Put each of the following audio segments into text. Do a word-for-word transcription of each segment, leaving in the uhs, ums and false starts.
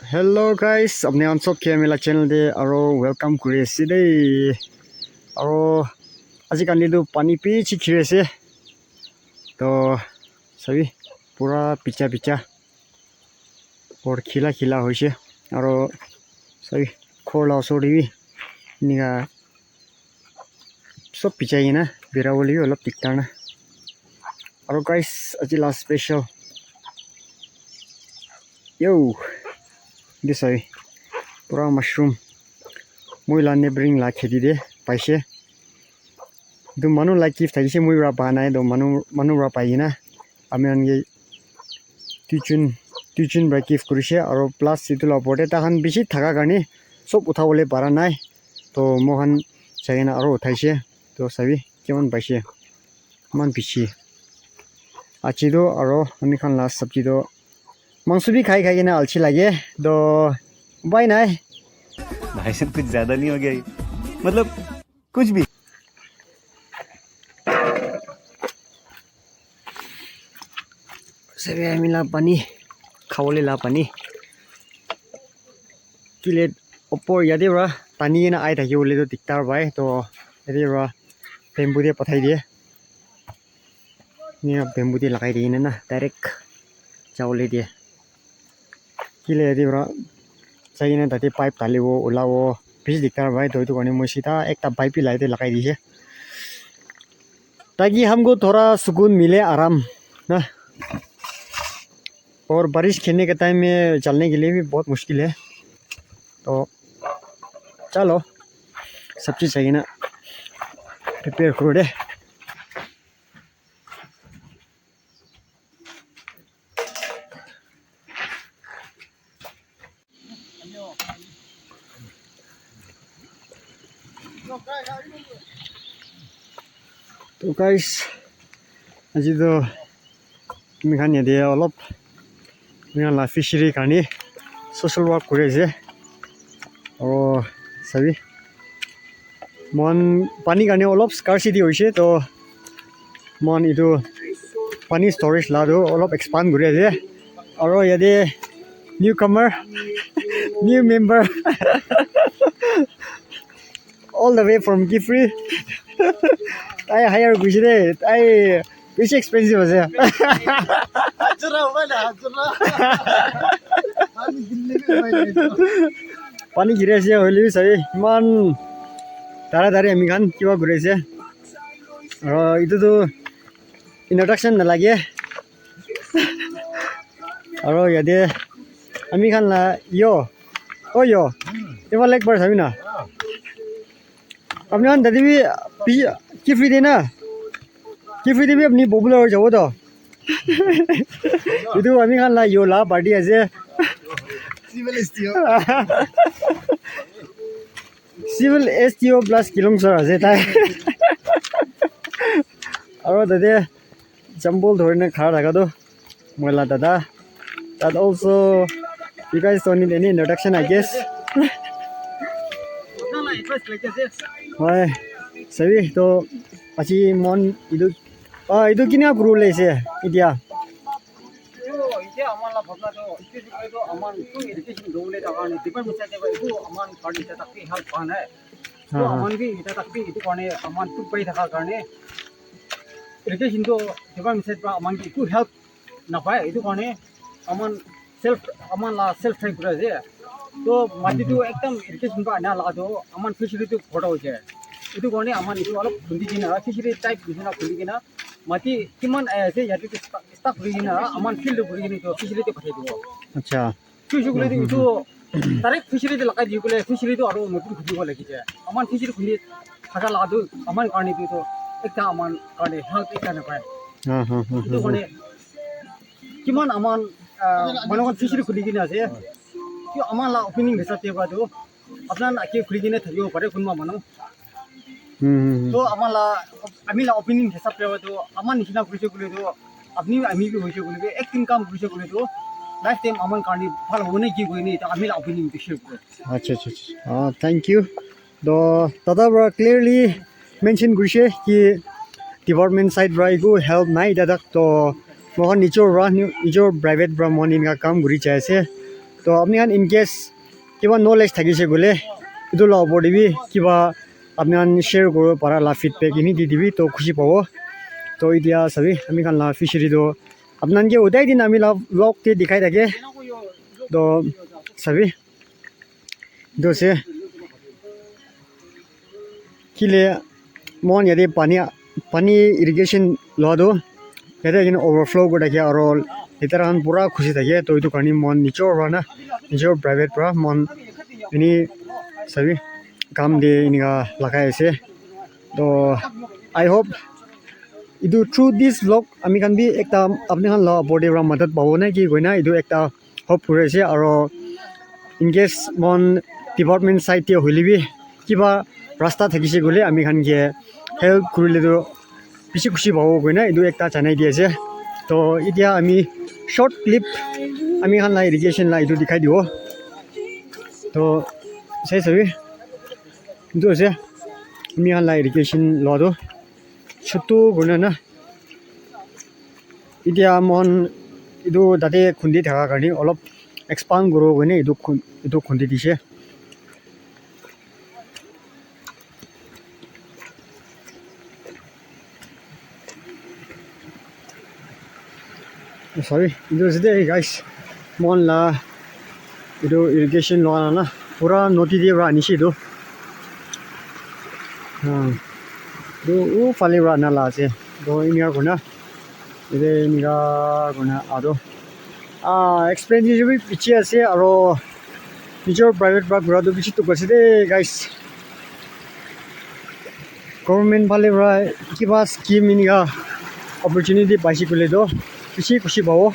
Hello guys, apni khan sob ke mela channel te aro welcome kuri ase dei. Aro aji kali tu pani bishi giri ase. To sabi pura bicha bicha or khila khila hoise. Aro sabi ghor la osor te bi enika sob bichai kena bera bole bi olop diktar na. Aro guys, aji la special. Yo, this I pura mushroom. Moi la neighboring la kheti te paise. Etu manu la gift thakise, moi para pa nai, to manu, manu para pai kena ami khan ke tuijon, tuijon para gift kurise, aro plus etu la opor te tai khan bishi thaka karne sob utha bole para nai, to moi khan jai kena aro uthaise, to sabi kiman paise, iman bishi aji to, aro ami khan la sabji to mangso bi khai khai kena alchi lage, to upai nai. भाई साहब, कुछ ज्यादा नहीं हो गया ये? मतलब कुछ भी। Sabi ami la pani, khabole la pani. Kile opor yate para tani kena ai thaki bole to diktar pai, to yate para bamboo te pathai diye. Enika bamboo te lagai di kena na direct jabole diye. Kile yate para jai kena tate pipe dalibo, ulabo, bishi diktar pai, to etu karne moi sida ekta pipe bi la yate lagai dise. ताकि हमको थोड़ा सुकून मिले, आराम ना। और बारिश खेलने के टाइम में चलने के लिए भी बहुत मुश्किल है। तो चलो, सब चीज़ चाहिए ना, प्रिपेयर कर दे। To guys, aji to ami khan yate olop ami khan la fishery karne social work kuri ase. Aro sabi moikhan pani karne olop scarcity hoise, to moikhan etu pani storage la tu olop expand kuri ase. Aro yate newcomer, new member, all the way from Kiphire. Tai hire kurise de, tai bishi expensive ase. Hajira hoba na, hajira. Pani giri ase, hoile bi sabi, iman taratari ami khan kiba kuri ase. Aro etu tu introduction nalage. Aro yate ami khan la yo, oh yo, ephale ekbar sabi na. Apni khan tate bi, bi, Kiphire te na? Kiphire te bi apni popular hoi jabo to. Etu ami khan la yo la party ase. Civil S T O. Civil S T O plus Kilong sir ase tai. Aro tate jambul dhori na khara thaka tu moi la dada. That also, you guys don't need any introduction, I guess. Hoi, sabi to aji moikhan etu, ah, etu kina kuri bole ase etia? Etu etia amar la bhabna to, etu koi to amar to education dole ta karne, department side te etu amar karne ta tak help pa nai. To amar bi eta tak bi etu karne amar to pai thaka karne education to department side para amar ke eku help napai, etu karne aman self, aman la self try kuri ase. To mati tu ekdam irrigation pa ana la to aman fishery tu bhorta hoise. Etu karne aman etu olop khundi kena fishery type nisina khundi kena mati kiman ahi ase yate tu stock, stock kuri kena aman field kuri kena etu fishery tu pathai dibo. Acha. Fishery kule tu etu direct fishery te lagai di kule fishery tu aro notun khundi bo lagi jai. Aman fishery khundi thaka la tu aman karne tu, tu ekta aman karne help ekta napai. Ha, ha, ha, etu ha, ha. Karne kiman aman, ah, manu khan fishery khuli kena ase. Etu aman la opinion hisab te para tu apna na ke khuli kena thakibo pare kunba manu. Hmm, hmm, hmm. To aman la, ami la opinion hisab te para tu aman nishina kuri se kule tu apni ami bi hoise kule bi ek din kam kuri se kule tu lifetime aman karne bhal hobo ne ki koi ne, to ami la opinion bi share kure. Acha, acha, acha. Ah, thank you. To dada para clearly mention kurise ki department side para eku help nai dada, to moikhan nijor para, nijor private para moikhan eneka kam kuri jai ase. To apni khan in case kiba knowledge thakise koile, etu la opor te bi kiba apni khan share kuribo para la feedback ini di dibi, to khushi pabo. To itia sabi, ami khan la fishery to apni khan ke udai din ami la vlog te dikhai thake. To sabi, etu ase. Kile moikhan yate pani, pani irrigation loa tu yate ekdum overflow kuri thake aro letera khan pura khusi thake, to etu karne moikhan nijor para na, nijor private para moikhan eni sabi kam te enika lagai ase. To I hope etu through this vlog ami khan bi ekta apni khan la opor te para madad pabo na ki koina etu ekta hope kuri ase. Aro in case mon department side te hoile bi kiba rasta thakise koile ami khan ke help kurile tu bishi khushi pabo koina etu ekta janai di ase. To itia ami short clip ami khan la irrigation la etu dikhai dibo. To sai sabi, etu ase ami khan la irrigation loa tu chutu kurina na. Itia moikhan etu tate khundi thaka karne olop expand kuribo koine etu khun-, etu khundi dise. Sorry, etu ase de guys, moikhan la etu irrigation loa na pura nodi te para anise etu. Hmm. Etu u phale para ana la ase. To enika kurina ete enika kurina aro ah expenditure bi bishi ase aro nijor private para kura tu bishi dukh ase de guys. Government phale para kiba scheme enika opportunity paise koile tu bishi khushi pabo.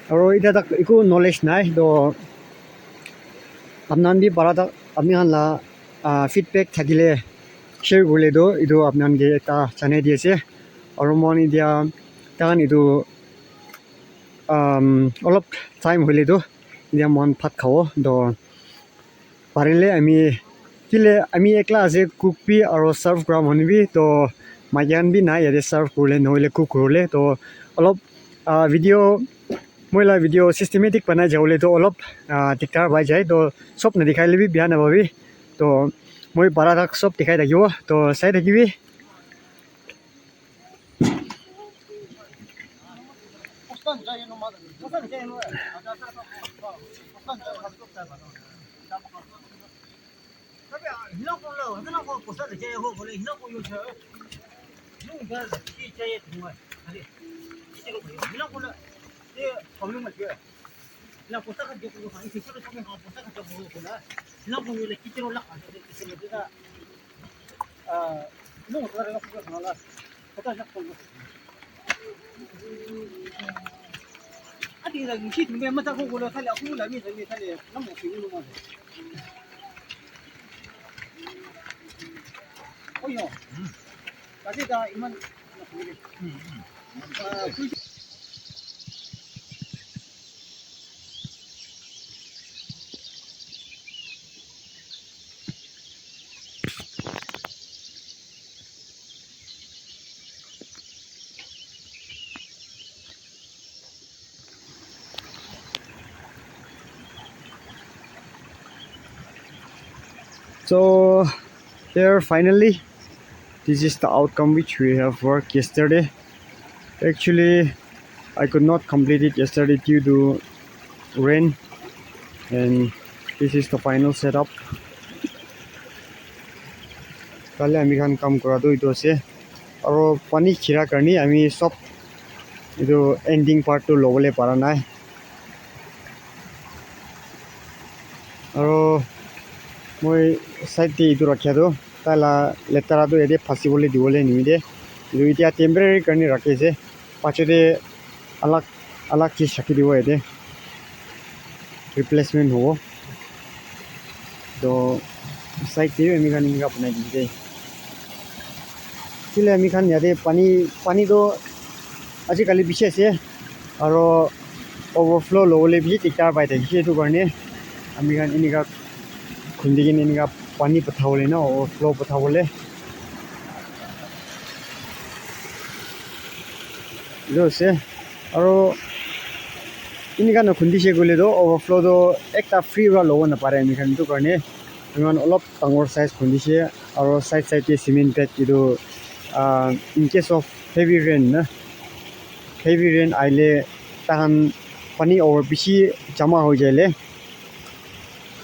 Aro itya tak eku knowledge nai to apni khan bi para tak apni khan la ah feedback thakile share kurile tu etu apni khan ke ekta janai di ase. Aro moikhan itya takhan etu um olop time hoile tu itya moikhan bhat khabo to parile ami kile ami ekla ase cook bi aro serve kura manu bi to maiki khan bi nai yate serve kurile nohoile cook kurile to olop ah video moi la video systematic banai jabole to olop ah diktar pai jai to sob nadikhai le bi bia napabi to moi para tak sob dikhai thakibo to sai thakibi. So here finally, this is the outcome which we have worked yesterday. Actually, I could not complete it yesterday due to rain, and this is the final setup. Kali ami khan kam kura tu etu ase, aro pani khira karni ami sob etu ending part tu lobole para nai. Aro moi side te etu rakhia tu tai la letera tu yate phasibole dibole nimite etu itya temporary karni rakhi ase, pache te alag alag chis rakhi dibo yate, replacement hobo. To side te bi ami khan enika banai dise. Kile ami khan yate pani, pani toh ajikali bishi ase, aro overflow lobole bishi diktar pai thakishe, etu karne ami khan enika khundi kene enika pani pathabole na, overflow pathabole. Etu ase, aro Enika na khundishe koile toh overflow toh ekta free para lobo napare ami khan, etu karne ami khan olop dangor size khundishe, aro side side te cement bag etu, ah, in case of heavy rain na, heavy rain ahile tahan pani over bishi jama hoi jaile,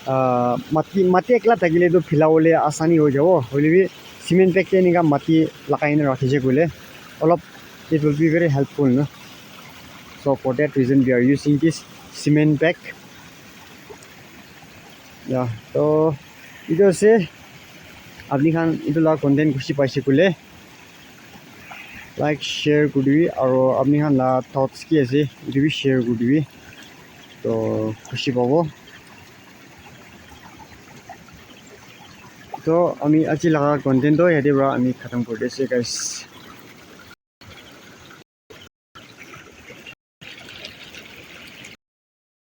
ah, mati, mati ekla thakile toh philabole asani hoi jabo, hoile bi cement bag te enika mati lagai na rakhishe koile olop, it will be very helpful na. So for that reason we are using this cement bag. Yeah, to etu ase, apni khan etu la content khushi paise koile like, share kuri dibi, aro apni khan la thoughts ki ase etu bi share kuri dibi, to khushi pabo. To ami aji laga content to yate para ami khatam kuri ase guys.